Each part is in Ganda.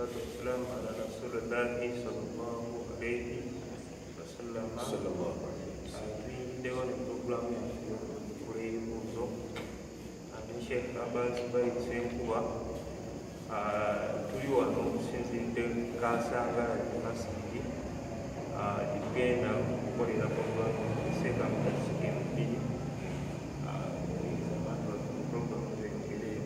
Wassalatu wassalamu ala rasulillahi sallallahu alayhi wasallam. Sallallahu alayhi wasallam. Tuyingiddewo ne puroguramu yaffe y'okwanukula ebibuuzo ne Sheikh Abbas Baid Ssenkuba. Tuli wano tusinziridde Kansangalabi Masjid, tugenda okukolera puroguramu seeka mu dakiika emu bbiri okuyingiza abantu baffe mu puroguramu zeyongere.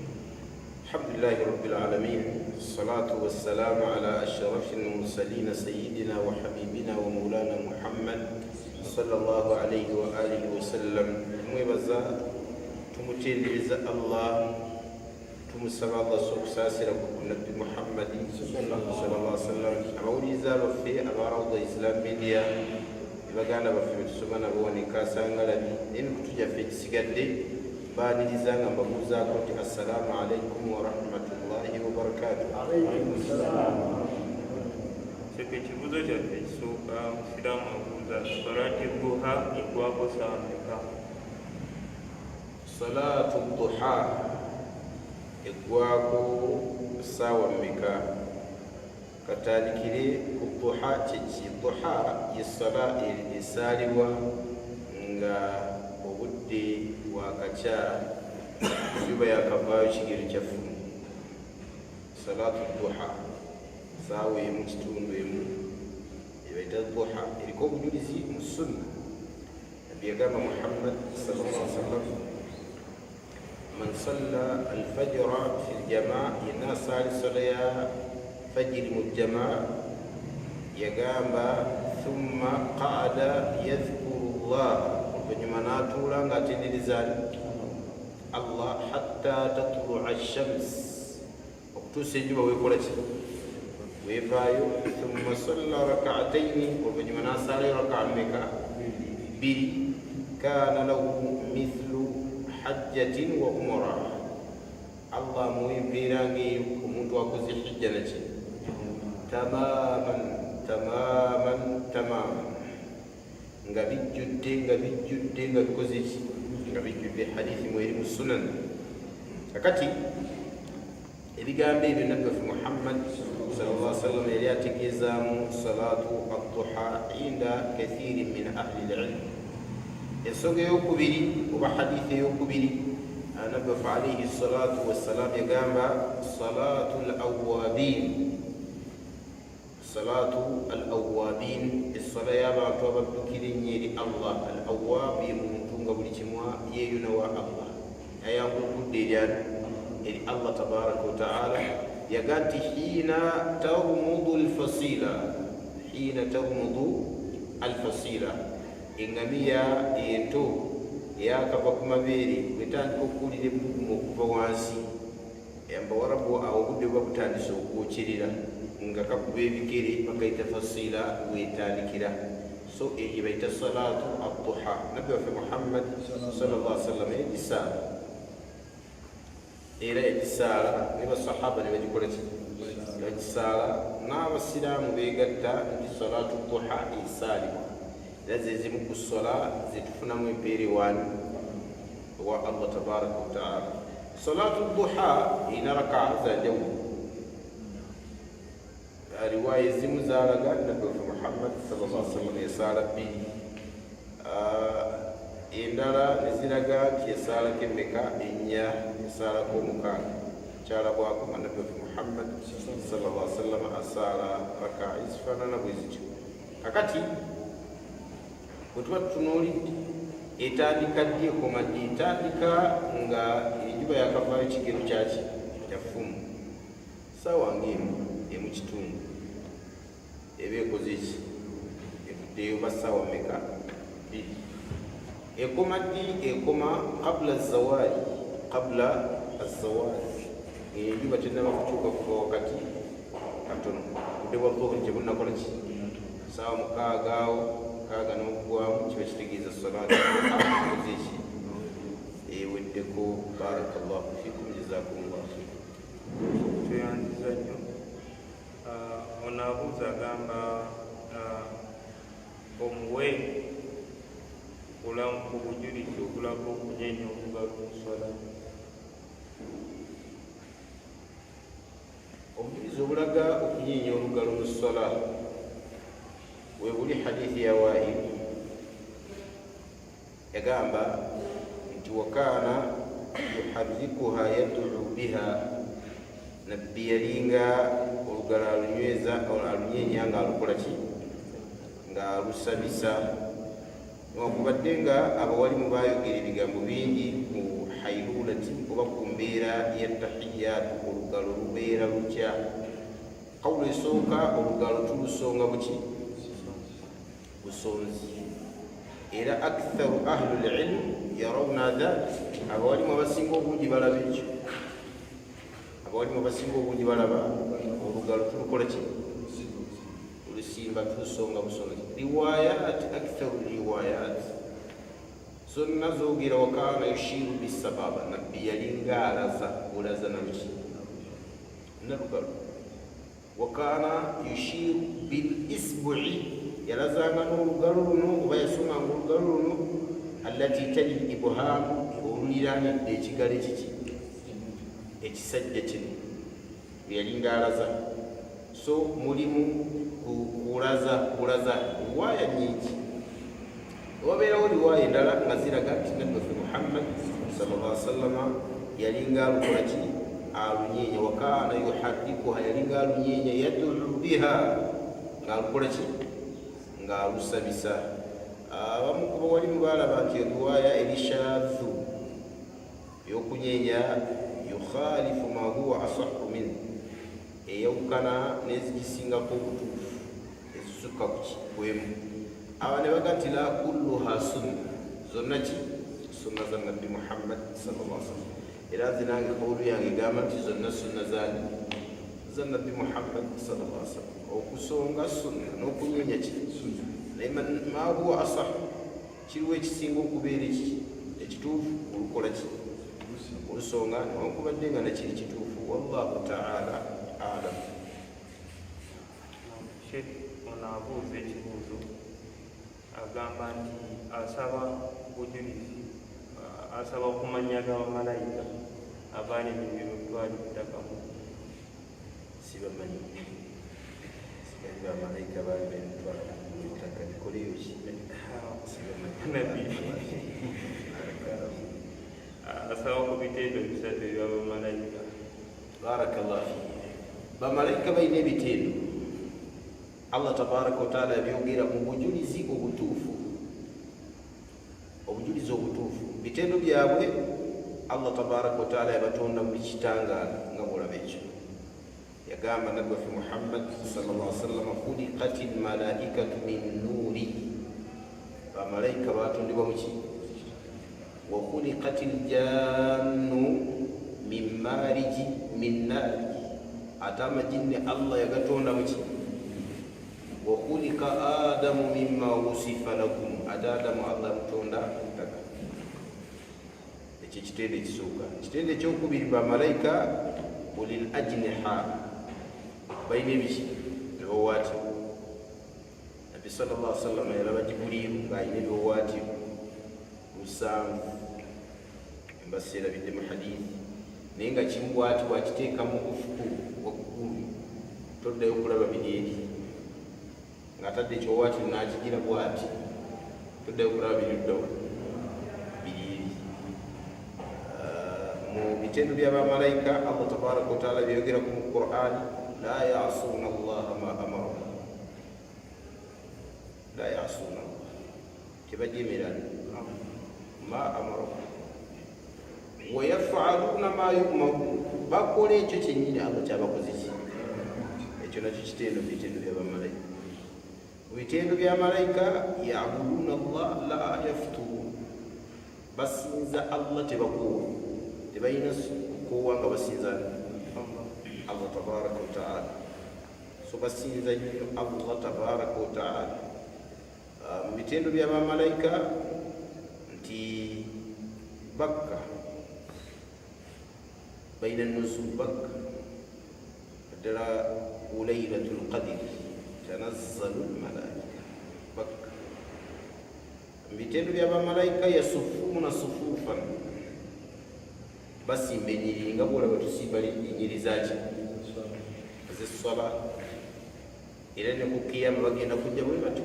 الحمد لله رب العالمين، الصلاة والسلام على أشرف المرسلين سيدنا وحبيبنا ومولانا محمد صلى الله عليه وآله وسلم. Tumwebaza, tumutendereza Allah, tumusaba Allah okusaasira ku Nabbi Muhammadi sallallahu alaihi wasallam. Abawuliriza baffe aba Rawda Islam Media ne baganda baffe betusoma nabo wano e Kasangalabi n'emikutu gyaffe egisigadde, baaniriza nga mbabuuzaako nti assalaamu alaikum warahmatullahi wabarakatuh. Sheikh, ekibuuzo kyaffe ekisooka, musiraamu abuuza, salati duha eggwako ssaawa mmeka? Salatu duha eggwako ssaawa mmeka? Katandikire ku duha kyeki. Duha ye sala esaalibwa nga obudde bwakakya, enjuba yakavaayo kigero kya ffumu. Salatu duha saawa 1.5 ebaita duha. Eriko obujulizi mu sunna. Nabbi yagamba Muhammad sallallahu alaihi wasallam, man salla alfajra fi ljamaa, yenna asaala essala ya fajiri mu jamaa, yagamba thumma qaada yadhkuru llah, oluvannyuma n'atuula ng'atendereza Allah, hatta tatlua shams, okutuusa enjuba weekola ki, weevaayo, thumma salla rakaataini, oluvannyuma n'asaalayo rakaa mmeka? Bbiri, kana lahu mithlu hajjatin wa umra, Allah amuwa empeera ng'eyo omuntu akoze hijja naki. Tamaman tamaman tamaman, nga bijjudde, nga bijjudde, nga bikoze ki, nga bijjudde. Hadithi mweri mu Sunan. Kakati ebigambo ebyo Nabbi waffe Muhammad sallallahu alaihi wasallam yali ategeezaamu salatu adduha inda kathirin min ahli lilm. Ensonga eyokubiri oba hadithi eyokubiri, Nabbi waffe alaihi salatu wassalam yagamba salatu lawabin, salatu al awabin, essala y'abantu abaddukira ennyo eri Allah. Al awab ye muntu nga buli kimu yeeyuna wa Allah, ayanguukudde eri eri Allah tabaraka wataala. Yaga nti hiina tarmudu alfasila, hiina tarmudu alfasila, engamiya ento eyakava ku mabeere bwetandika okuwulira ebbugumu okuva wansi. Mbawarabu awo obudde buba butandise okwokyerera nga kakuba ebigere, bakaita fasila, wetandikira. So eyo baita salatu adduha. Nabbi waffe Muhammad sallallahu alaihi wasallam yagisaala, era yagisaala ne basahaba ne bagikola ki, bagisaala, n'abasiraamu begatta nti salatu duha esaalibwa, era zezimu ku sola zetufunamu empeera ewaani ewa Allah tabaraka wataala. Salatu duha erina rakaa zanjawulo. Riwaya ezimu zalaga Nabbi waffe Muhammad sallallahu alaihi wasallam yasaala bbiri, endala neziraga nti yasaalako emmeka? Ennya, yasaalako omukaaga. Kyalabwako nga Nabbi waffe Muhammad sallallahu alaihi wasallam asaala raka ezifaanana bwe zityo. Kakati bwe tuba tutunuulidde etandika ddi, ekoma ddi? Etandika nga enjuba yakavaayo kigero kyaki, kya ffumu, saawa nga 1, 1.5 eba ekoze ki, evuddeyo, ba saawa meka? Bbiri. Ekoma ddi? Ekoma qabula zawali, qabula azawali, enjuba tenaba kukyuka kuva wakati katono. Budde bwa dhuhuri tebunnakola ki, saawa 6 awo, 6 n'okugwamu, kiba kitegeeza salaati ekoze ki, eweddeko. Barakallahu fikum, jazakumullahu khair. Tweyanziza nnyo. Ono abuuza agamba omuwe ku bujulizi obulaga okunyeenya olugalo mu swala. Obujulizi obulaga okunyeenya olugalo mu ssala we buli hadithi ya Wail, yagamba nti wakaana yuharrikuha yad'u biha, nabbi yalinga olugalo alunyweza alunyeenya nga alukola ki, ng'alusabisa. Newankubadde nga abawalimu bayogera ebigambo bingi ku hailulati oba ku mbeera ya tahiyatu, olugalo lubeera lutya. Kawulo esooka, olugalo tulusonga buki, busonzi. Era aktharu ahlu lilm yarawna dhalik, abawalimu abasinga obungi balaba ekyo. Abawalimu abasinga obungi balaba olugalo tulukola ki, olusimba, tulusonga busonzi. Riwayat, aktharu riwayat zonna zoogera wakaana yushiru bisababa, nabbi yalinga alaza bulaza naluki, nalugalo. Wakaana yushiru bil isbu'i, yalazanga n'olugalo luno oba yasonganga olugalo luno allati tali ibham, oluliranidde ekigalo ekiki, ekisajja kino yalinga alaza. So mulimu kulaza kulaza riwaya nyingi. Wabeerawo riwaya endala nga ziraga nti nabbi waffe Muhammad sallallahu alaihi wasallama yalinga alukola ki, alunyeenya. Wakaana yuharrikuha, yalinga alunyeenya, yad'u biha, ng'alukola ki, ng'alusabisa. Abamu ku bawalimu balaba nti riwaya eri shadhu y'okunyeenya, yukhalifu ma huwa asahu min, eyawukana n'ezigisingako obutuufu ezisukka kwemu. Aba ne baga nti la kulluha sunna, zonna ki, sunna za nabbi Muhammad sallallahu alaihi wasallam. Era nze nange kawulu yange egamba nti zonna sunna zani, za nabbi Muhammad sallallahu alaihi wasallam. Okusonga sunna n'okunyeenya ki sunna, naye ma huwa asahu, kiriwo ekisinga okubeera ekituufu olukola ki, olusonga, newankubadde nga nakiri kituufu. Wallahu taala alam. Sheikh ono abuuza ekibuuzo, agamba nti asaba bujulizi, asaba okumanya ga bamalayika abaali mu biro twali ttakamu. Sibamanyi, simanyi bamalayika baali bemutwala ettaka likoleyo ki, sibamanyi. Nabbi asaba ku bitendo bisatu ebya bamalayika. Barakallahu fiik. Bamalayika balina ebitendo, Allah tabaraka wataala yabyogera mu bujulizi obutuufu, obujulizi obutuufu. Bitendo byabwe, Allah tabaraka wataala yabatonda mu kitangaala nga bwolaba ekyo. Yagamba nabbi waffe Muhammad sallallahu alaihi wasallam, khuliqat lmalaikatu min nuuri, bamalayika batondebwa muki, wa khuliqat ljannu min mariji min naari, ate amajinni Allah yagatonda muki, wa khuliqa adamu mimma wusifa lakum, ate Adamu Allah yamutonda ttaka. Ekyo ekitendo ekisooka. Ekitendo ekyokubiri, bamalayika ulil ajniha, balina ebiki, ebiwawaatiro. Nabbi sallallahu alaihi wasallam yalaba Jibuliiru ng'alina ebiwawaatiro 7, embaseerabidde mu hadithi, naye nga kimu bwati bwakiteeka mu bufuku waggulu toddayo okulaba biri eri, ng'atadde ekiwawaatiro n'akigira bwati toddayo okulaba biri luddawa biri eri. Mu bitendo bya bamalayika Allah tabaraka wataala byeyogeraku mu Qur'ani, la yasuuna allaha ma amarahum, la yasuuna allah, tebajemerana, ma amarahum wayafaluna ma yumarun, bakola ekyo kyennyini Allah kyabakoze ki. Ekyo nakyo kitendo, bitendo bya bamalayika. Mu bitendo bya malayika, yabuduna allah la yafturun, basinza Allah tebakoowa, tebalina kukoowa nga basinza Allah tabaraka wataala. So basinza nnyo Allah tabaraka wataala. Mu bitendo bya bamalayika nti bakka balina nuzul, bakka naddala lailatu lqadiri tanazzalu lmalaika, bakka. Mu bitendo bya bamalayika, yasufuuna sufufan, basimba enyiriri nga bwolaba tusimba enyiri zaki. Ez'esswala era ne ku kiyama bagenda kujja bwe batyo.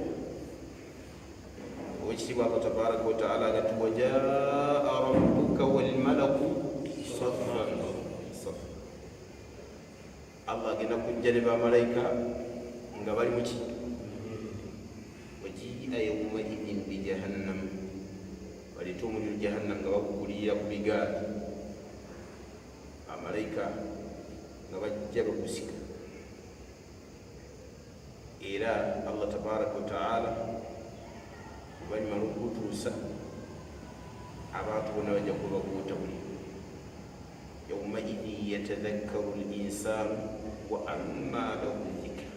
Owekitiibwa Allah tabaraka wataala agati wajaa rabbuka walmalaku saffan safa. Allah agenda kujja ne bamalayika nga bali muki. Wajiia yaumaidin bijahannam, baleeta omuliro jahannam nga bagukulirira ku bigaali, bamalayika nga bajja bagusika. Era Allah tabaraka wataala bwebalimala okugutuusa abantu bonna bajja kuba baguwuta buli. Yaumaidin yatadhakkaru linsaanu wa anna lahu dhikra,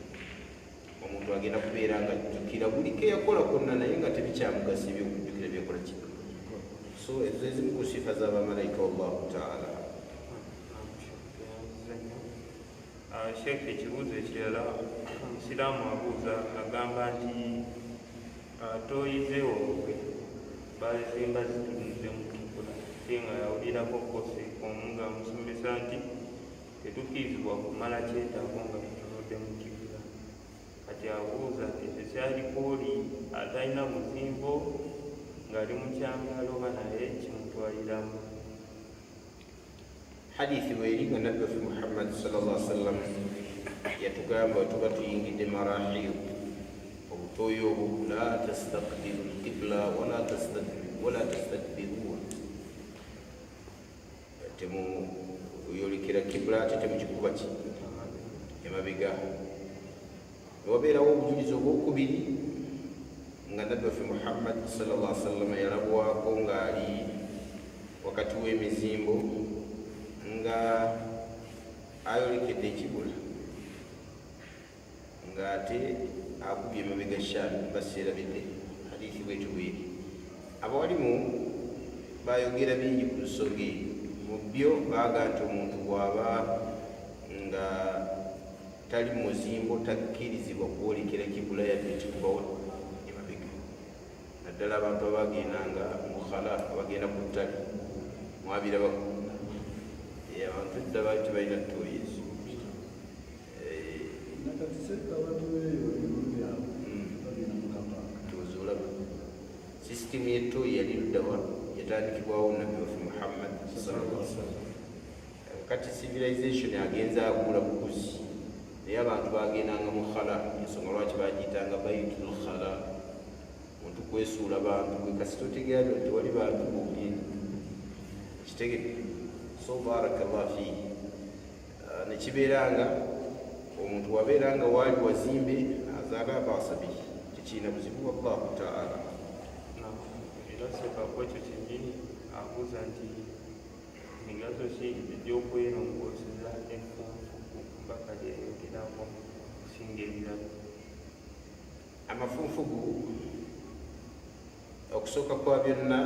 omuntu agenda kubeera nga ajjukira buli keyakola konna naye nga tebikyamugasa ebyokujjukira byekola ki. So ezo ezimu ku sifa z'abamalayika, wallahu taala. Sheekh, ekibuuzo ekirala, omusiraamu abuuza agamba nti tooyize waabwe bazimba zitunudde mu kibula, ate nga yawulirako kosi omu ng'amusomesa nti tetukkirizibwa kumala kyetaago nga tutunudde mu kibula. Kati abuuza ekyo kyaliko oli atalina buzimbo ng'ali mu kyambalo oba naye kimutwaliramu? Hadithi weeri nga nabbi waffe Muhammad sallallahu alaihi wasallam yatugamba tuba tuyingidde marahid obutoyi obwo, la tastaqbilu lqibla wala tastadbiruha, temuyolekera kibula ate temukikuba ki emabega. Newabeerawo obujulizi obwokubiri nga nabbi waffe Muhammad sallallahu alaihi wasallam yalabwako ng'ali wakati w'emizimbo nga ayolekedde ekibula ng'ate akubye emabega Shami, baseerabidde hadithi bwetu bweri. Abawalimu bayogera bingi ku nsonga eyo. Mu byo baaga nti omuntu bw'aba nga tali muzimbo takkirizibwa kwolekera kibula yadde ekikubawo emabega, naddala abantu abagendanga mu khala, abagenda ku ttale mwabirabako. Abantu edda baali tebalina ttooyi ezo. Tuzi olaba sisitimu y'ettooyi yali luddawa? Yatandikibwawo nabbi waffe Muhammad sallallahu alaihi wasallam. Kati civilization agenza akula bukuzi, naye abantu bagendanga mu khala. Ensonga lwaki bagiyitanga baitul khala, muntu kwesuula bantu gwe kasita otegeera nti tewali bantu bogenda kitegedde. So barakallah fihi, nekibeera nga omuntu wabeera nga waali wazimbe azaala basa bihi, tekiina buzibu, wallahu taala. Era sekaku ekyo kyennyini abuuza nti migaso ki egy'okwerongoseza enfunfugu mbaka gyeyogerako okusinga ebirala? Amafunfugu okusooka kwa byonna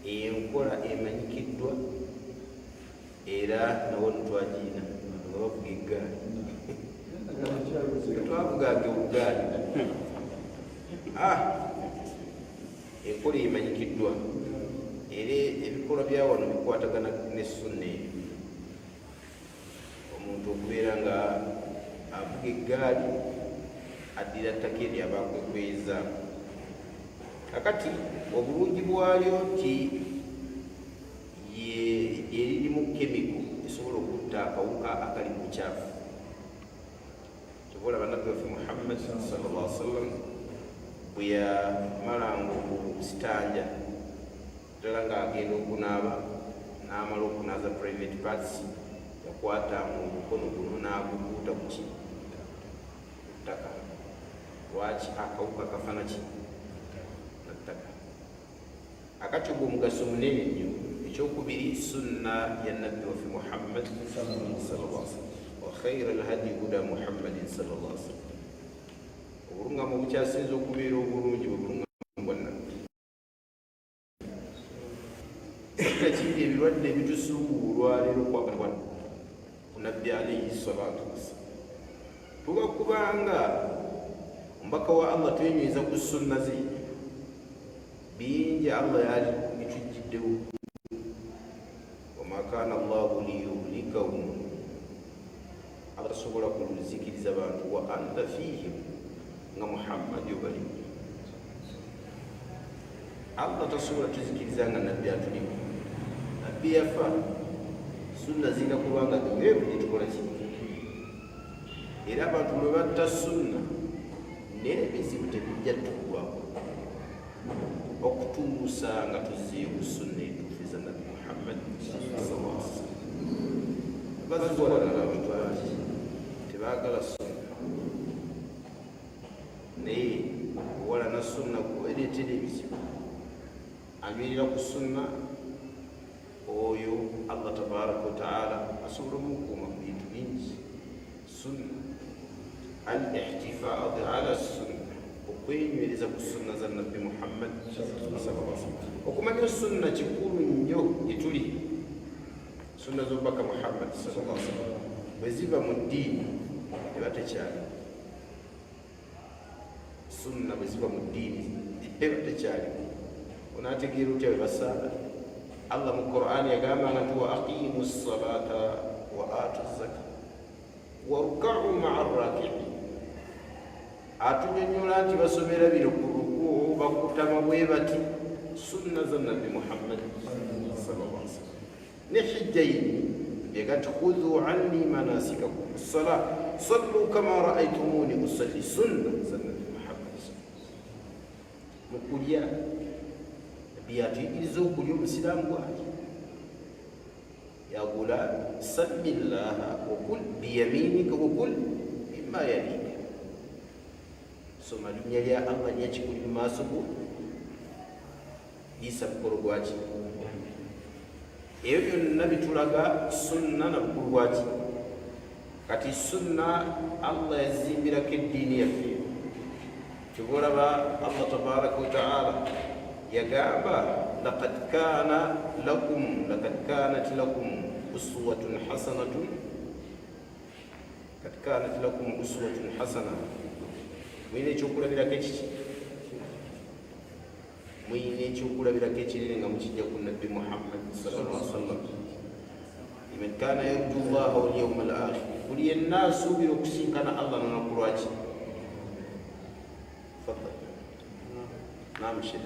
enkola emanyikiddwa, era nawo ntwagiina nga bavuga eggaali, twavuganga obugaali. Enkola emanyikiddwa era ebikolwa bya wano bikwatagana ne sunna eyo. Omuntu okubeera nga avuga eggaali addira ttaka eryo aba akwekwezaako. Kakati obulungi bwalyo nti eririmu chemical esobola okutta akawuka akali mu bukyafu. Kyova olaba nabbi waffe Muhammad sallallahu alaihi wasallam bwe yamalanga okusitanja ddala ng'agenda okunaaba, n'amala okunaaza private parts, yakwatanga omukono guno n'agukuuta ku ki ttaka. Lwaki? Akawuka kafana ki nattaka. Akati ogwo omugaso munene nnyo. Ekyokubiri, sunna ya nabbi waffe Muhammad sallallahu alaihi wasallam, wa khaira alhadi huda Muhammadin sallallahu alaihi wasallam. Obulungamu obukyasinza okubeera obulungi bwe bulungamu bwa nabbi. Kiri ebirwadde ebitusuubuwa olwaleero kwagala ku nabbi alaihi salatu wassalam. Tuba kubanga omubaka wa Allah twenyweza ku sunna ze, bingi Allah yali bitujjiddewo. Wama kana Allahu liyuhlikahum, Allah tasobola kuluzikiriza bantu wa anta fihim nga Muhammad obalimu. Allah tasobola tuzikiriza nga nabbi atulimu. Nabbi yafa, sunna zirina kubanga nywevu gyetukola ki. Era abantu lwe batta sunna n'ebizibu tebijja tuggwako okutuusa nga tuzzeeyo ku sunna entuufu eza Nabbi Muhammad sallallahu alaihi wasallam. Baziwalana abantu bangi tebaagala sunna, naye owalana sunna ereetera ebizibu. Anywerera ku sunna oyo Allah tabaraka wataala asobola omukuuma mu bintu bingi. Sunna al-ihtifadhi ala sunna, okwenywereza ku sunna za Nabbi Muhammad sallallahu alaihi wasallam. Okumanya sunna kikulu nnyo gyetuli. Sunna z'omubaka Muhammad sallallahu alaihi wasallam bwe ziva mu ddiini eba tekyaliwo. Sunna bwe ziva mu ddiini eba tekyaliwo. Onaategeera otya bwe basaala? Allah mu Qur'ani yagambanga nti wa aqimu ssalata wa atu zaka warukau maa rakiin. Atunyonnyola nti basomera bino ku ruku, bakutama bwe bati. Sunna za Nabbi Muhammad sallallahu alaihi wasallam. Ne hijja yini yaga nti khudhu anni manasikakum ssala sallu kama raaitumuni usalli. Sunna za Nabbi Muhammad mu kulya byatuyigiriza okulya omusiraamu bwati ya gulam sammi llaha wakul biyaminika wakul mimma yalika. Soma linnya lya Allah lyakikuli mu maaso go, liisa bukolo gwaki. Ebyo byonna bitulaga sunna na bukulu bwaki. Kati sunna Allah yazimbirako eddiini yaffe. Kyova olaba Allah tabaraka wataala yagamba laqad kana lakum laqad kanat lakum uswatun hasanatun kad kanat lakum uswatun hasana. Mulina ekyokulabirako ekiki? Mulina ekyokulabirako ekinene nga mukijja ku Nabbi Muhammad sallallahu alaihi wasallam. Liman kana yarju llaha wal yawma al akhir, buli yenna asuubira okusinkana Allah n'olunaku lwaki. Faddal. Naam Sheikh.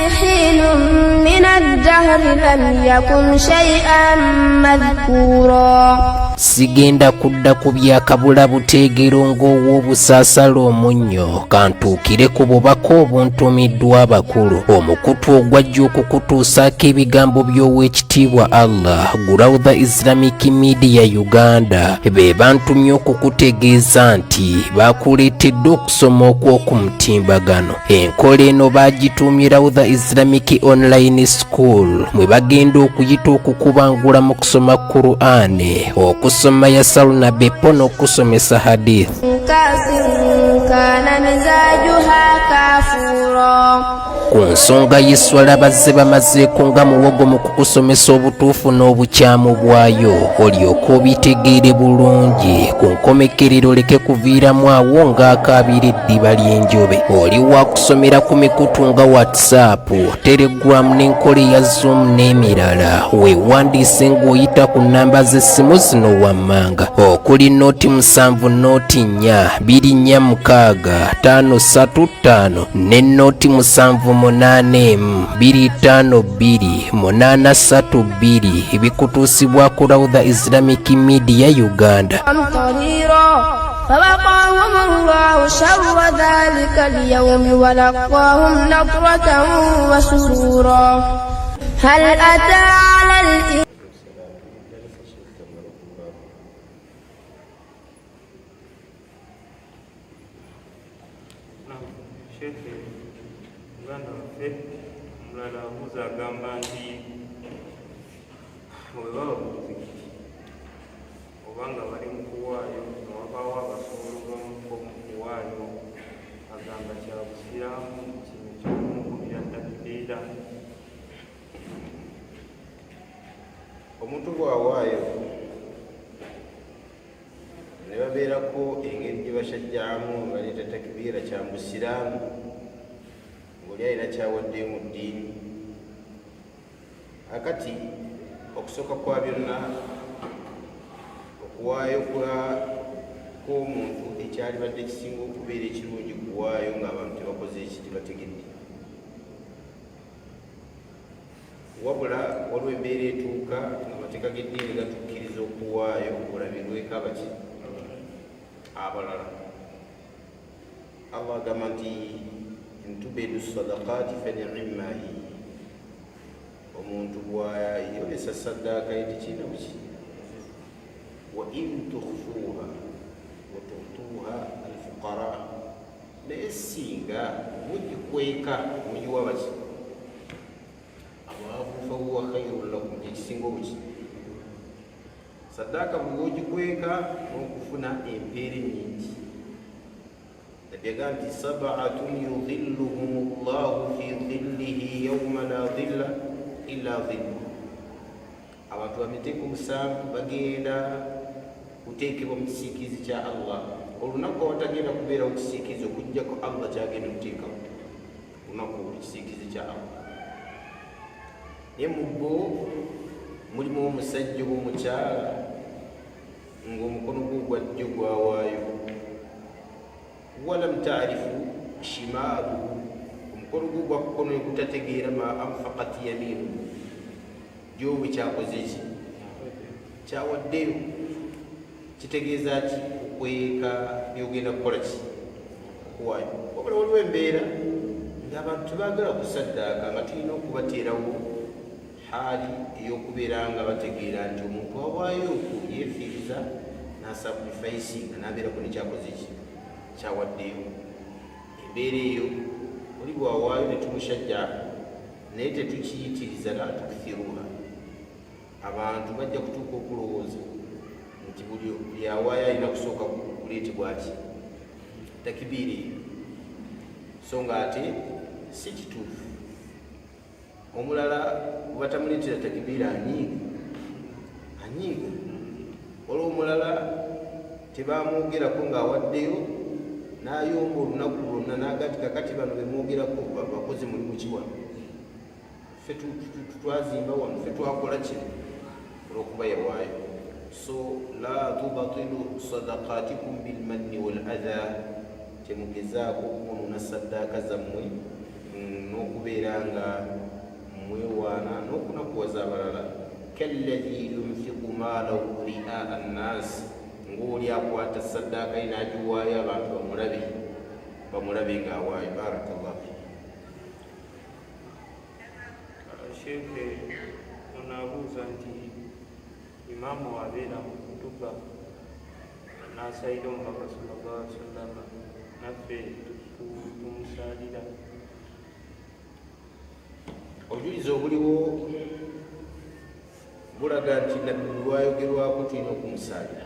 حين من الدهر لم يكن شيئا مذكورا. Sigenda kudda ku byakabula buteegero ng'ow'obusaasala omunnyo, kantuukire ku bubaka obuntumiddwa abakulu. Omukutu ogwajja okukutuusaako ebigambo by'ow'ekitiibwa Allah, Guraudha Islamic Media Uganda, be bantumye okukutegeeza nti bakuleetedde okusoma okw'okumutimbagano. Enkola eno baagituumye Raudha Islamic Online School, mwe bagenda okuyita okukubangula mu kusoma Qur'ane, okusoma yasaluna bepo n'okusomesa hadith. Ku nsonga y'esswala bazze bamazeeko nga muwogo mu kukusomesa obutuufu n'obukyamu bwayo, olyoke obitegeere bulungi. Ku nkomekerero oleke kuviiramu awo ng'akaabira eddiba ly'enjobe. Oli wa kusomera ku mikutu nga WhatsApp, Telegram n'enkola eya Zoom n'emirala. Weewandiise ng'oyita ku nnamba z'essimu zino wammanga okuli 07 04 246 535 ne 07 8 252 832 bikutuusibwako Raudha Islamic Media Uganda. فوقاهم الله شر ذلك اليوم ولقاهم نضرة وسرورا. هل أتى على الإنسان Sheikh Uganda waffe Omulala abuuza agamba nti bwe baba mu muzikiti oba nga bali mu kuwaayo nga wabaawo abasobolwamuko mu kuwaayo, agamba kya busiraamu kino ekyokumukubira takibiira? Omuntu bw'awaayo ne babeerako engeri gye bashajjaamu baleeta takibiira, kya busiraamu ng'oli alina kyawaddeyo mu ddiini. Akati okusooka kwa byonna, okuwaayo kw'omuntu ekyalibadde kisinga okubeera ekirungi kuwaayo ng'abantu tebakoze eki, tebategedde. Wabula waliwo embeera etuuka ng'amateeka g'eddiini gatukkiriza okuwaayo olabirweko abaki abalala. Allah agamba nti ntubedu sadaqati fa ni'mahi, omuntu bwayolesa saddaaka ye tekirina buki, wa in tukhfuuha wa tu'tuuha alfuqara, naye singa mugikweka mugiwa baki abaavu, fahuwa khairun lakum, kyekisinga obuki. Saddaaka bweogikweka n'okufuna empeera ennyingi. Nabbi agamba nti sabaatun yudhilluhum llahu fi dhillihi yauma la dhilla illa dhillu, abantu bamiteeko 7 bagenda kuteekebwa mu kisiikirizi kya Allah olunaku awatagenda kubeerawo kisiikirizi okuggyako Allah kyagenda okuteekawo olunaku olwo kisiikirizi kya Allah. Naye mu bo mulimu omusajja oba omukyala ng'omukono gwo ogwa ddyo gwawaayo, walam taarifu shimaaluhu, omukono gwo ogwa kkono ne gutategeera ma anfaqat yamiinuhu, gyowe kyakoze ki kyawaddeyo. Kitegeeza ki okweka byogenda kukola ki okuwaayo? Wabula waliwo embeera ng'abantu tebaagala kusaddaaka, nga tulina okubateerawo haali ey'okubeera nga bategeera nti omuntu awaayo okwo yeefiiriza n'asacrificinga n'abeerako nekyakoze ki kyawaddeyo. Embeera eyo oli bw'awaayo ne tumushajja, naye tetukiyitiriza, la tukthiruha, abantu bajja kutuuka okulowooza nti buli awaayo alina kusooka kuleetebwa ki takibiira eyo, so nga ate si kituufu. Omulala bwebatamuleetera takibiira anyiiga anyiiga. Waliwo omulala tebamwogerako ng'awaddeyo n'ayomba olunaku lwonna n'aga nti kakati bano bemwogerako bakoze mulimu ki wano, ffe twazimba wano, ffe twakola kino, olwokuba yawaayo. So la tubatilu sadaqatikum bilmanni wal adha, temugezaako okwonoona saddaaka zammwe n'okubeera nga mwewaana n'okunakuwaza abalala. Kalladhi yunfiqu maalahu riaa nnaas, ng'oli akwata saddaaka ye n'agiwaayo abantu bamulabe, bamulabe ng'awaayo. Barakallahu fik. Sheekhe ono abuuza nti imaamu abeera mu kutuba n'asayira omubaka sallallahu alaihi wasallam, naffe tumusaalira? Obujulizi obuliwo bulaga nti nabbi lwayogerwako tulina okumusaalira.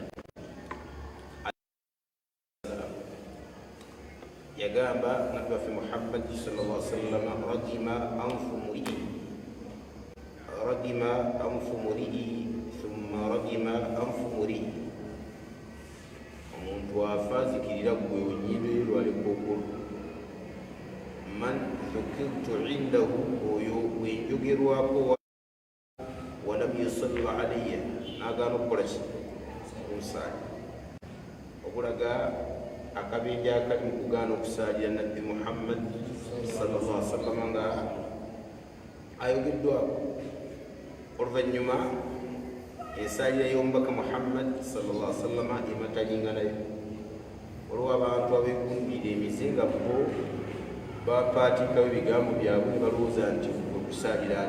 Yagamba nabbi waffe Muhammad sallallahu alaihi wasallam, ragima anfu murii, ragima anfu murii, thumma ragima anfu murii. Omuntu afa azikirira gwe onyindo lwalekokolo. Man dhukirtu indahu, oyo wenjogerwako, walam yusalli alayya, n'agaana okukola ki omusaali, okulaga akabinja akali mu kugaana okusaalira nabbi Muhammad sallallahu alaihi wasallam nga ayogeddwako. Oluvannyuma ensaalira y'omubaka Muhammad sallallahu alaihi wasallam ematalinga nayo. Waliwo abantu abeegumbira emize nga bo bapaatiikawo ebigambo byabwe ne balowooza nti kwe kusaalira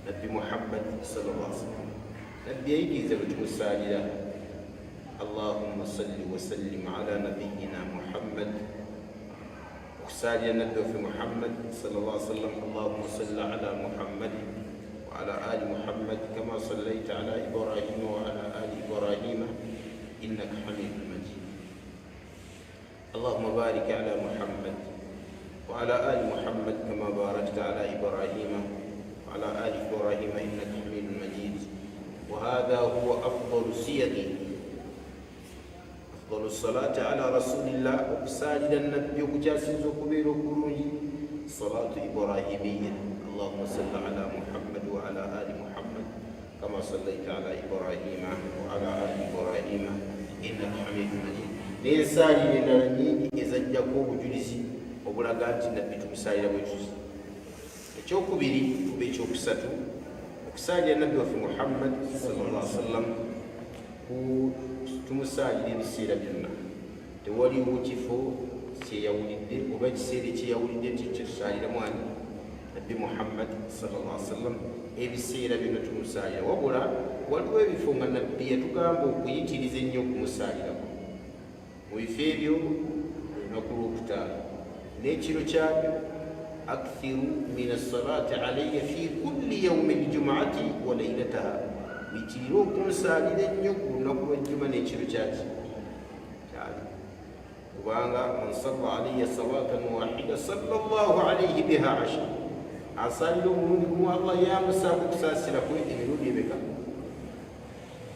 nabbi Muhammad sallallahu alaihi wasallam. Nabbi yayigiriza bwe tumusaalira, Allahumma salli wasallim ala nabiyina Muhammad. Okusaalira nabbi waffe Muhammad sallallahu alaihi wasallam, allahumma salli ala Muhammadi wa ala ali Muhammad kama sallaita ala Ibrahima wa ala ali Ibrahima innaka hamidun majid, allahumma barik ala Muhammad wa ala ali Muhammad kama barakta ala Ibrahima wa ala ali Ibrahima innaka hamidun majid. Wa hadha huwa afdalu siyagi afdalu salati ala rasulillah, okusaalira nabbi okukyasinza okubeera okulungi salatu ibrahimiya, allahumma salli ala Muhammad wa ala ali Muhammad kama sallaita ala Ibrahima wa ala ali Ibrahima innaka hamidun majid. N'ensaalira endala nyingi ezajjako obujulizi obulaga nti nabbi tumusaalira bwe tuti. Ekyokubiri oba ekyokusatu, okusaalira nabbi waffe Muhammad sallallahu alaihi wasallam tumusaalira ebiseera byonna, tewaliwo kifo kyeyawulidde oba ekiseera ekyeyawulidde nti kyetusaaliramu ani nabbi Muhammad sallallahu alaihi wasallam. Ebiseera byonna tumusaalira, wabula waliwo ebifo nga nabbi yatugamba okuyitiriza ennyo okumusaalirako. Mu bifo ebyo olunaku lwokutaano n'ekiro kyabyo, akthiru min assalati alayya fi kulli yaumi ljumuati wa lailataha, muyitirire okunsaalira ennyo ku lunaku lwa jjuma n'ekiro kyaki kyabyo, kubanga man salla alayya salatan wahida salla llahu alayhi biha ashar, asaalira omulundi gumu Allah yamusaako okusaasira kwe emirundi emeka?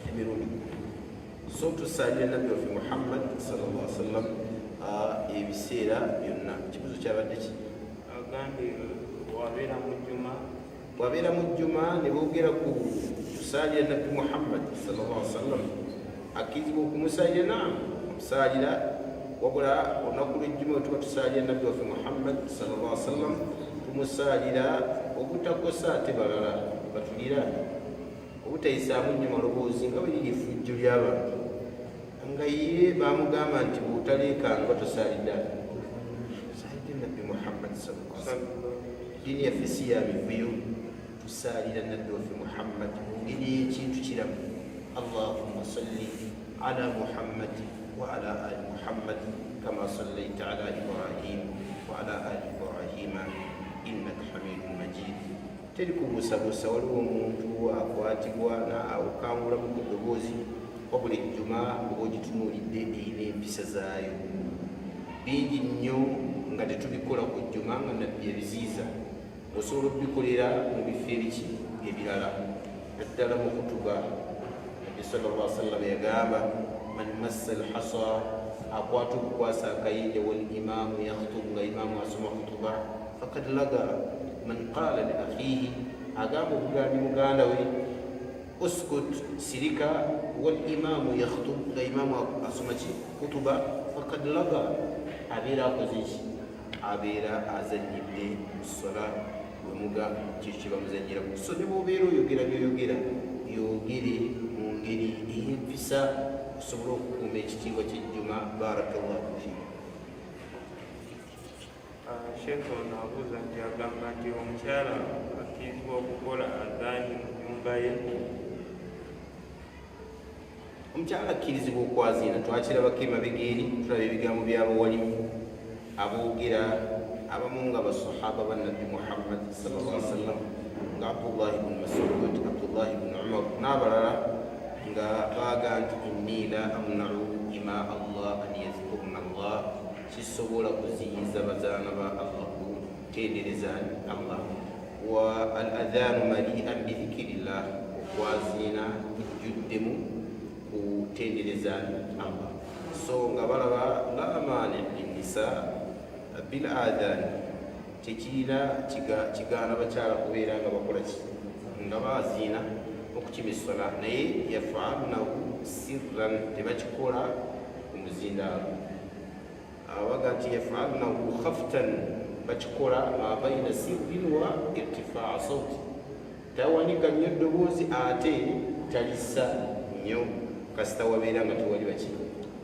Emirundi kumi. So tusaalira nabbi waffe Muhammad sallallahu alaihi wasallam ebiseera byonna. Ekibuzo kyabadde ki? Agambye wabeera mu jjuma. Bwabeera mu jjuma ne boogera ku tusaalira nabbi Muhammad sallallahu alaihi wasallam, akkirizibwa okumusaalira? Naam, omusaalira, wabula olunaku lw'ejjuma bwe tuba tusaalira nabbi waffe Muhammad sallallahu alaihi wasallam, tumusaalira obutakosa ate balala batulira, obutayisaamu nnyo maloboozi nga bwe liri effujjo ly'abantu, nga ye bamugamba nti bw'otaleekaanga tosaalidde osaalidde nabbi Muhammad sallallahu alaihi wasallam. Eddiini yaffe si ya mivuyo, tusaalira nabbi waffe Muhammad mu ngeri y'ekintu kiramu, allahumma salli ala Muhammad wa ala ali Muhammad kama sallaita ala Ibrahim wa ala ali Ibrahima innaka hamidun majid. Teri kubuusabuusa waliwo omuntu akwatibwa okukangulamu ku ddoboozi, wabula ejjuma oba ogitunuulidde erina empisa zaayo bingi nnyo nga tetubikola ku jjuma nga nabbi ebiziiza. Osobola okubikolera mu bifo ebiki ebirala, naddala mu kutuba. Nabbi sallallahu alaihi wasallam yagamba, man massa alhasa, akwata okukwasa akayinja, wal imamu yakhutubu, nga imaamu asoma khutuba, fakad laga. Man qala li akhihi, agamba okugambye muganda we uskut, sirika, wal imamu yakhutubu, nga imaamu asoma ki khutuba, fakad laga, abeera akoze ki? Abeera azannyidde mu sola wemuga kiki kyebamuzannyirako. So ne bwobeera oyogera byoyogera, yogere mu ngeri ey'empisa osobole okukuuma ekitiibwa ky'ejjuma. Barakallahu fiik. Sheekh ono abuuza nti agamba nti omukyala akkirizibwa okukola adhaani mu nnyumba ye? Omukyala akkirizibwa okwaziina, twakirabako emabega eri, tulaba ebigambo by'abawalimu aboogera abamu nga basahaba ba nabbi Muhammad sallallahu alaihi wasallam, nga Abdullahi bnu Masud, Abdullahi bnu Umar n'abalala, nga baaga nti inni la amnau ima Allah an yazkurna Allah, sisobola kuziyiza bazaana ba Allah kutendereza Allah, wa al adhanu malian bidhikirillah, okwaziina kujjuddemu kutendereza Allah. So nga balaba la mani linnisa bil adhan, tekirina kigaana bakyala kubeera nga bakola ki, nga baziina okukima essola, naye yafaalunahu sirran, tebakikola ku muzindaalo. Abaga nti yafaalunahu khaftan, bakikola ma baina sirrin wa irtifaa sauti, tawanika nnyo eddoboozi ate talisa nnyo, kasita wabeera nga tewali baki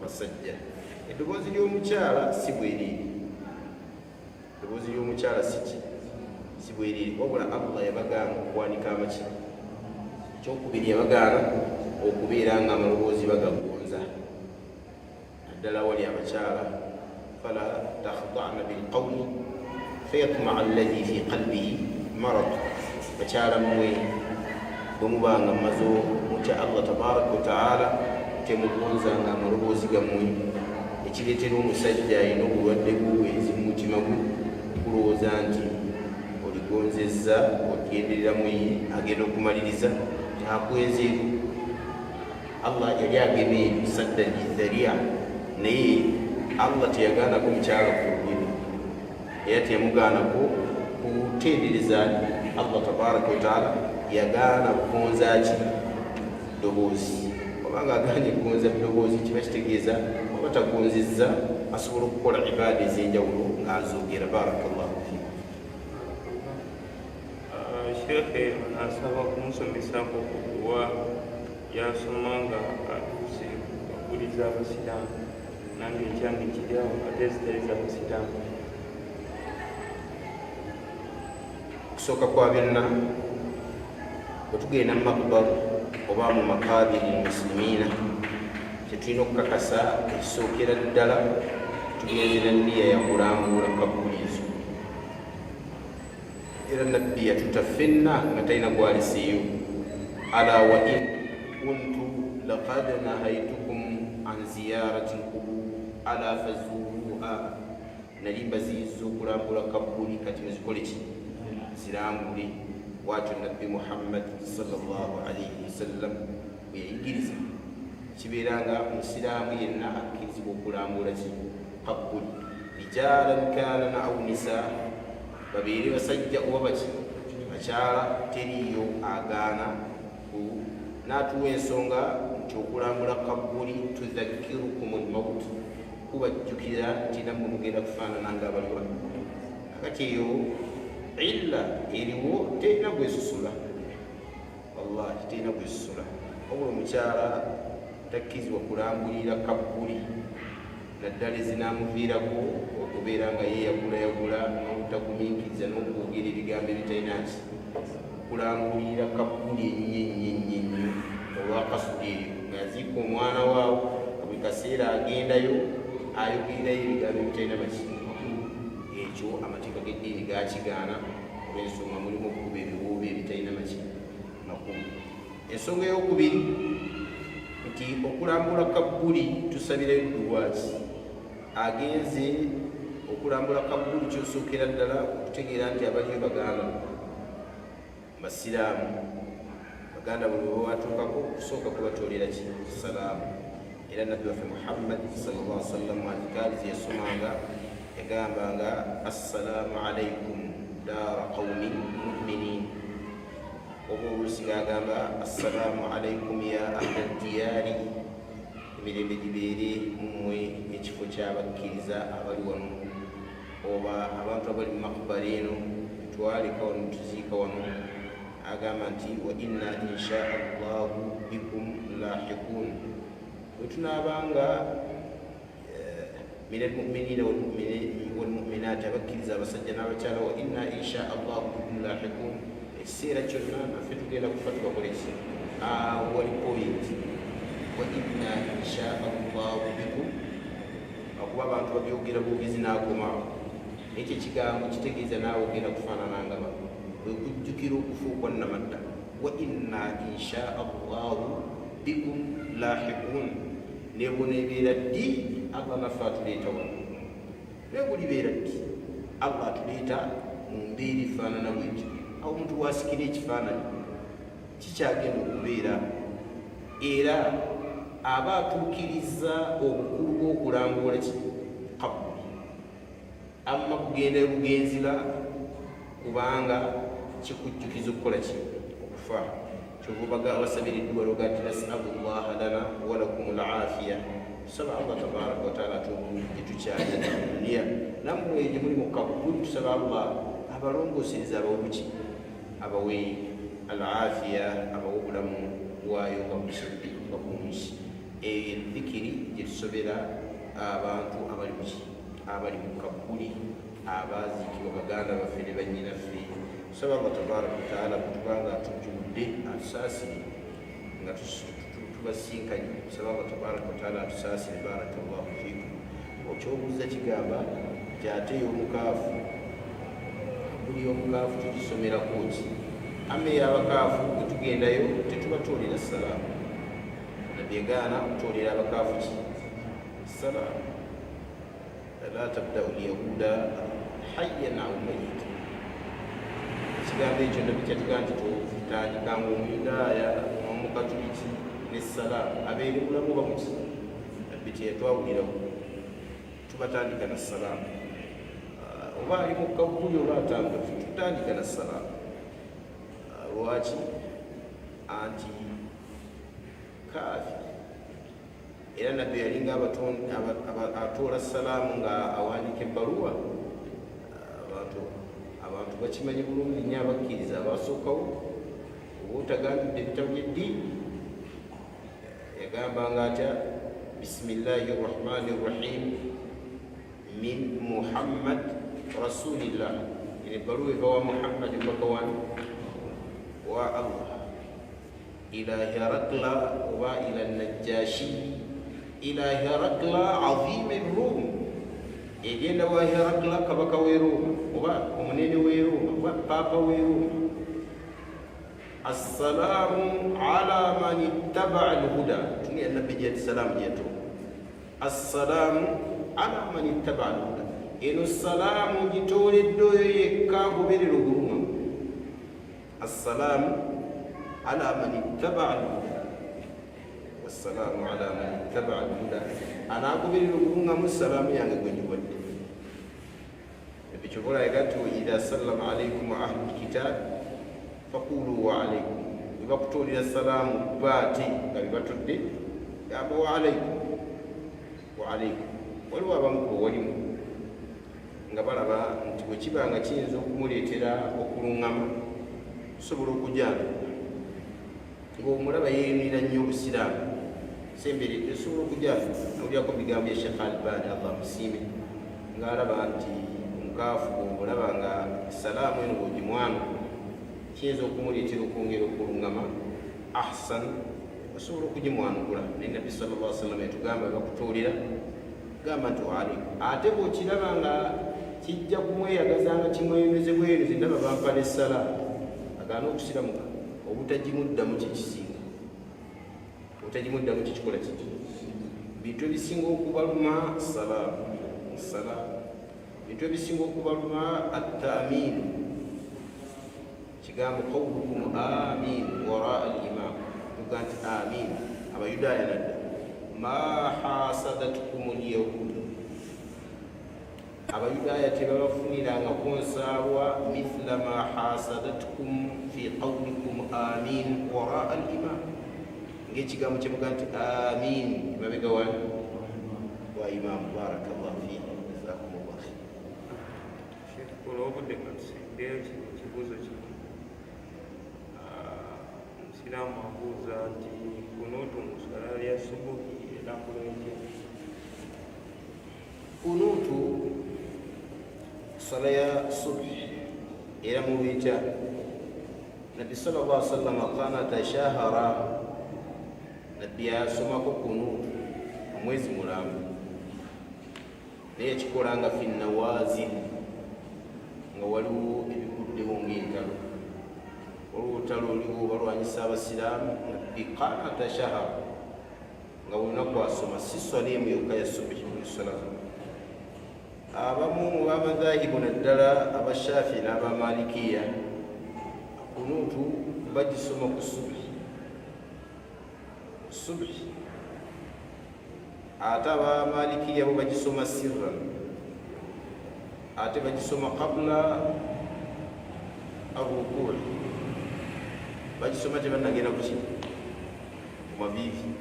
basajja. Eddoboozi ly'omukyala si bweriri, eddoboozi ly'omukyala siki si bweriri, wabula Allah yabagaana okuwanika amaki. Ekyokubiri, yabagaana okubeera nga amaloboozi bagagonza, naddala wali abakyala. Fala takhda'na bilqawli fayatma'a alladhi fi qalbihi marad. Bakyala mmwe, bwe muba nga mumaze mutya Allah tabaraka wataala, temugonzanga amaloboozi gammwe, ekireetera omusajja alina obulwadde bw'obwenzi mu mutima gwe kulowooza nti oligonzezza ogenderera muye, agenda okumaliriza takwenzeeko. Allah yali agemye sadda lidharia, naye Allah teyagaanako mukyala kwogera, era teyamugaanako kutendereza Allah tabaraka wataala. Yagaana kugonza ki? Ddoboozi. Obanga agaanye kugonza ddoboozi, kiba kitegeeza oba tagonzezza asobola okukola ibaada ez'enjawulo ng'azoogera. Barakallahu fikum. Sheekhe asaba kumusomesako ku dduwa gy'asoma nga atuuse ku kabbuli z'Abasiraamu, nange ekyange kiri awo ate ezitali z'Abasiraamu. Okusooka kwa byonna, bwe tugenda mu makbar oba mu makabiri muslimina, kyetulina okukakasa ekisookera ddala, tugenze na nniya yakulambula kabbuli ezo. Era Nabbi yatuta ffenna nga talina gwaleseeyo, ala wa in kuntu laqad nahaitukum an ziyarati lqubur ala fazuruha, nali mbaziyiza okulambula kabbuli, kati muzikole ki? Zirambule. Bwatyo Nabbi Muhammad sallallahu alaihi wasallam bwe yayigiriza. Kibeera nga Musiraamu yenna akkirizibwa okulambula ki? Kabbuli, rijalan kana au nisa, babeere basajja oba baki bakyala, teriiyo agaana. N'atuwa ensonga nti okulambula kabbuli tudhakirukum lmaut, kubajjukira nti nammwe mugenda kufaanana nga abaliwa. Akati eyo illa eriwo terina gwesusula, wallahi terina gwesusula. Wabula omukyala takkirizibwa kulambulira kabbuli, naddala ezinaamuviirako okubeera nga yeeyagulayagula n'obutagumiikiriza n'okwogera ebigambo ebitalina nti kulambulira kabbuli ennyo ennyo ennyo ennyo olwakasudi eyo nga yaziika omwana waawo, buli kaseera agendayo ayogererayo ebigambo ebitalina maki. Ekyo amateeka g'eddiini gakigaana olw'ensonga mulimu okukuba ebiwoobe ebitalina maki makulu. Ensonga eyokubiri nti okulambula kabbuli tusabirayo dduwaaki. Agenze okulambula kabbuli, kyosookera ddala okutegeera nti abaliyo baganda basiraamu, baganda buli wewatuukako okusooka kubatolera ki? Salaamu. Era Nabbi waffe Muhammad sallallahu alaihi wasallam adhikaari ze yasomanga yagambanga assalaamu alaikum daara qaumin muminin, oba oluusi ng'agamba assalaamu alaikum ya ahla ddiyaari, emirembe gibeere mummwe ekifo ky'abakkiriza abali wano, oba abantu abali mu makbara eno twaleka wano tuziika wano. Agamba nti wa inna insha allahu bikum lahiqun, bwe tunaabanga min almuminina walmuminati, abakkiriza abasajja n'abakyala, wa inna insha allahu bikum lahiqun, ekiseera kyonna naffe tugenda kufa tubakole ki? Wali point wa inna insha allahu bikum, akuba abantu babyogera bwogezi n'akomaawo, naye ekyo ekigambo kitegeeza naawe ogenda kufaanana nga bano, bwe kujjukira okufa okwannamadda. Wa inna insha allahu bikum lahiqun, neboneebeera ddi Allah naffe atuleeta wano, naye gulibeera ddi Allah atuleeta mu mbeera efaanana bwetyo? Awo omuntu wasikira ekifaananyi kikyagenda okubeera, era aba atuukiriza obukulu bw'okulambula ki? Kabbuli. Amma kugendayo bugenzira, kubanga kikujjukiza okukola ki? Okufa. Kyova obaga abasabira edduwa loga nti nasalu llaha lana walakum lafiya, tusaba Allah tabaraka wataala atuobulungi gye tukyali duniya, nammwe gye muli mu kabbuli, tusaba Allah abalongosereza, abawe buki? Abawe alafiya, abawe obulamu bwayo nga buki? Nga bungi. Eyo yedhikiri gye tusobera abantu abali muki? Abali mu kabbuli, abaziikibwa baganda baffe ne bannyinaffe. Tusaba Allah tabaraka wataala bwetubanga atujjuludde atusaasire nga tubasinkanye. Tusaba Allah tabaraka wataala atusaasire. Barakallahu fikum. Okyobuuza kigamba nti ate ey'omukaafu, buli omukaafu tugisomerako ki? Ama ey'abakaafu bwe tugendayo tetubatuulira salaamu. Nabbi egaana okutuulira abakaafu ki salaamu. La tabdau lyahuda hayyan au mayita. Ekigambo ekyo Nabbi kyatugaa nti totandikanga omuyudaaya n'omukatuliki ne salaamu, abeere mulamu oba muki. Nabbi teyatwawulirawo, tubatandika na salaamu, oba ali mu kabbuli oba atambula, tutandika na salaamu. Lwaki? Anti kaafi. Era Nabbi yalinga atoola salaamu nga awandiika ebbaluwa. Abantu bakimanyi bulungi nnyo, abakkiriza abasookawo, oba otagambidde ebitabo by'eddiini. Yagambanga atya? Bisimillahi rrahmani rrahim min Muhammad rasulillah. Eno ebbaluwa eva wa Muhammad, omubaka wani wa Allah, ila Herakla oba ila Najashi, ila Herakla azimi Rum, egenda wa Herakla, kabaka w'e Roma oba omunene w'e Roma oba paapa w'e Roma. Assalaamu ala man ittabaa alhuda. Tumia Nabbi gyati salaamu gyetu, assalaamu ala man ittabaa alhuda. Eno salaamu gitooledde oyo yekka agoberera obulungamu. Assalaamu ala man ittabaa alhuda, wassalaamu ala man ittabaa alhuda. Anaagoberera obulungamu, salaamu yange gwe ngiwadde. Ekyobola nti idha sallama alaikum ahlu lkitab faqulu wa alaikum. Bwe bakutuulira salaamu baate nga bebatudde, gamba wa alaikum, wa alaikum. Waliwo abamu ku walimu nga balaba nti bwe kiba nga kiyinza okumuleetera okuluŋŋama, tusobola okujanjula ng'omulaba yeeyunira nnyo obusiraamu, semberedde osobola okujanjula. Nawulyako mu bigambo bya Sheekh Albani, Allah amusiime, ng'alaba nti omukaafu bw'olaba nga salaamu eno bw'ogimwana kiyinza okumuleetera okwongera okuluŋŋama, ahsan osobola okugimwanukula. Naye Nabbi sallallahu alaihi wasallam yatugamba, bakutuulira gamba nti waalaikum. Ate bw'okiraba nga kijja kumweyagaza nga kimweyoneze bweyonoze, ndaba bampa n'essala, agaana okusiramuka, obutagimuddamu kyekisinga. Obutagimuddamu kikikola kiki? Bintu ebisinga okubaluma salaamu, salaamu. Bintu ebisinga okubaluma attaamiinu, kigambo qawlukum amin waraa al imam, tuga nti amin. Abayudaaya nadda ma hasadatkum lyahudu, abayudaaya tebabafunirangako nsaalwa, mithla ma hasadatkum fi qawlikum amin waraa al imam, ng'ekigambo kyemuga nti amin emabega wani wa imamu. Barakallahu fihi, jazakumullah khair. Sheikh, olw'obudde katusembyeyo kino ekibuuzo kino. Omusiraamu abuuza nti kunuutu mu swala ya subuhi erakula etya? Kunuutu sala ya subhi era mulwetya? Nabbi sallallahu alaihi wasallam qanata shahara, Nabbi yasomako kunuutu omwezi mulamba, naye yakikolanga fi nawazil, nga waliwo ebiguddewo ng'entalo, waliwo olutalo oliwo balwanyisa abasiraamu. Nabbi qanata shahara, nga buli lunaku asoma, si swala emu yokka ya subuhi, buli swala zonna. Abamu mu bamadhahibu, naddala Abashafi n'Abamalikiya, kunuutu bagisoma ku subuhi, subuhi. Ate Abamalikiya bo bagisoma sirran, ate bagisoma qabla arrukui, bagisoma tebannagenda kuki ku maviivi.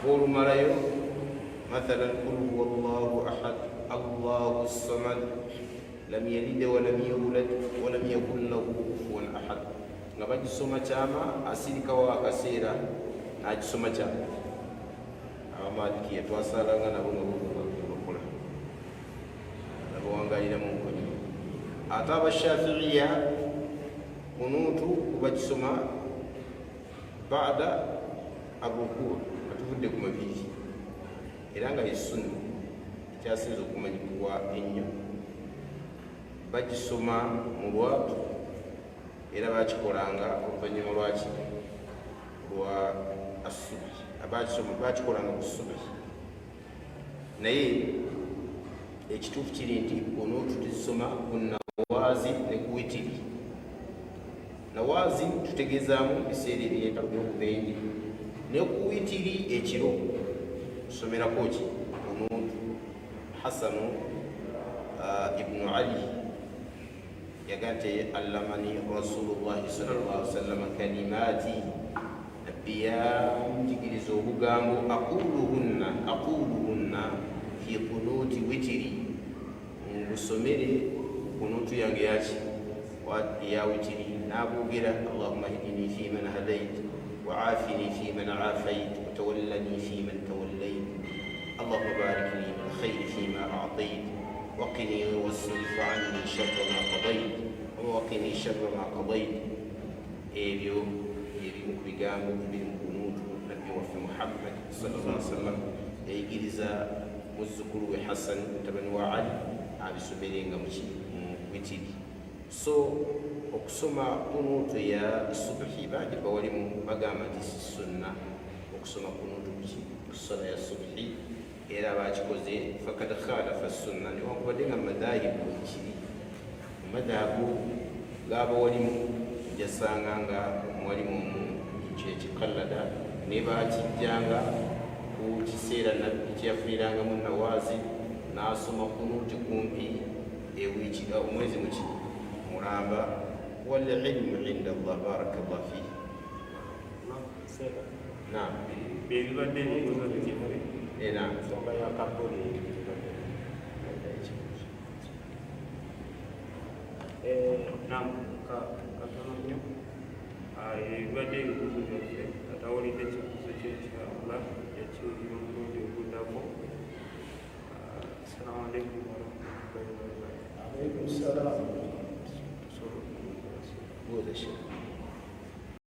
Olumalayo mathalan qul huwa llahu ahad allahu samad lam yalid walam yulad walam yakun lahu kufuwan ahad, nga bagisoma kyama, asirikawo akaseera n'agisoma kyama. Abamalikiya twasalanga nabo nga bakola, nabawangaliramu nkonyi. Ate Abashafiiya kunuutu kubagisoma bada arruku, nga tuvudde ku maviivi, era nga yesunna. Kyasinze okumanyibwa ennyo, bagisoma mu lwatu era bakikolanga oluvannyuma lwaki lwa asubi, bakikolanga ku subi. Naye ekituufu kiri nti kunuutu tuzisoma ku nawaazi ne ku witiri. Nawaazi tutegeezaamu biseera ebyentalo by'obubenje, ne ku witiri ekiro tusomerako ki kunuutu. Hasanu ibnu Ali yaga nti allamani rasulullahi sallallahu alaihi wasallam kalimati, nabbi yanjigiriza obugambo aquluhunna fi kunuuti witiri, ngusomere kunuutu yange yaki ya witiri. N'abwogera allahumma hdini fi man hadait wa afini fi man afait wa tawallani fi man tawallait allahumma barik li min khayri fima a'tait waqini wasrif anni sharra ma qadait waqini sharra ma qadait. Ebyo ebimu ku bigambo ebiri mu kunuutu nabbi waffe Muhammad sallallahu alaihi wasallam yayigiriza muzzukulu we Hassan mutabani wa Ali abisomerenga mu witiri. So okusoma kunuutu ya subuhi bangi bawalimu bagamba nti si sunna okusoma kunuutu ku ssala ya subuhi, era bakikoze fakad khalafa sunna, newankubadde nga madhahibu ekiri mu madhahabu g'abawalimu ojasanga nga omuwalimu omu ekyo ekikallada ne bakijjanga ku kiseera nabbi kyeyafulirangamu nawaazi n'asoma kunuuti kumpi ewiiki omwezi muki mulamba. Wal ilmu inda Allah, barakallah fihi. Naam, ebibadde ebibuuzo byaffe naam, ensonga ya kabuli naam katono nnyo. Ebibadde ebibuuzo byaffe atawulidde ekibuuzo kye inshallah yakiwulira omulundi oguddako. Assalamu alaikum warahmatullahi wabarakatuh. Alaikum salaam. Tusobola okubuuza. Buuza sheikh.